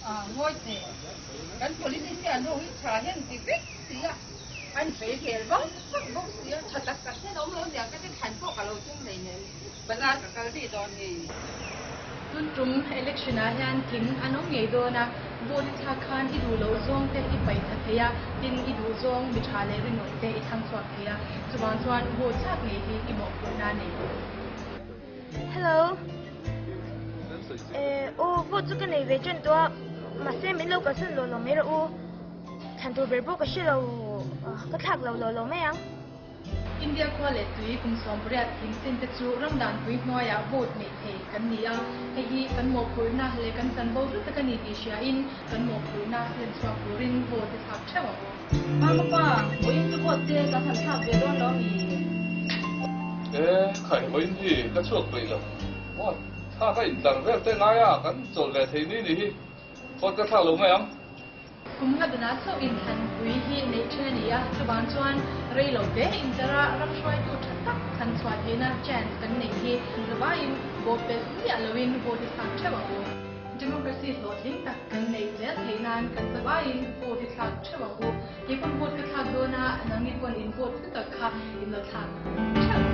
A, ngawi teh. Kan politician ho hi tha hian ti vek si a, an fei khel vak vak bawk si a, tha tak tak hian a awm lo nia ka ti thlan pawh ka lo tum hleinem, bazar ka kal daih dawn hei. Tun tum election ah hian tling an awm ngei dawn a, vote i thlak khan i duh loh zawng te i paih tha thei a, tin i duh zawng mi tha leh rinawm te i thlang chhuak thei a, chuvang chuan vote thlak ngei hi i mawhphurhna a nei. Hello. Eh, u, vote chu ka nei ve ṭan tawh a, mahse min lo kalsan lo lo mai rawh u. Thlan tur ber pawh ka hre lo, ka thlak lo lo lo mai ang. India khua leh tui kum 80 thing chin te chu ramdanpui hnuaiah vote nei thei kan ni a, hei hi kan mawhphurhna leh kan chanvo hlu tak a ni tih hriain kan mawhphurhna len chhuak turin vote i thlak theuh ang u. Mama pa, vawiin chu vote te kan han thlak ve dawn lo mi? E, khai vawiin hi ka chhuak peih lo. Vote thlak a intlar vel te ngai a, kan chawlh ve thei ni ni hi vote ka thlak lo mai ang. Kum nga danah chauh inthanpui hi neih then a ni a, chuvang chuan rei lo te intara ram hruaitu tha tak thlan chhuah theihna chance kan neih hi zavaiin vote pelh miah loin vote i thlak theuh ang u. Democracy hlawhtling tak kan neih zel theih nan kan zavaiin vote i thlak theuh ang u. Kei pawn vote ka thlak dawn a, nangni pawn in vote hlu tak kha in lo thlak theuh.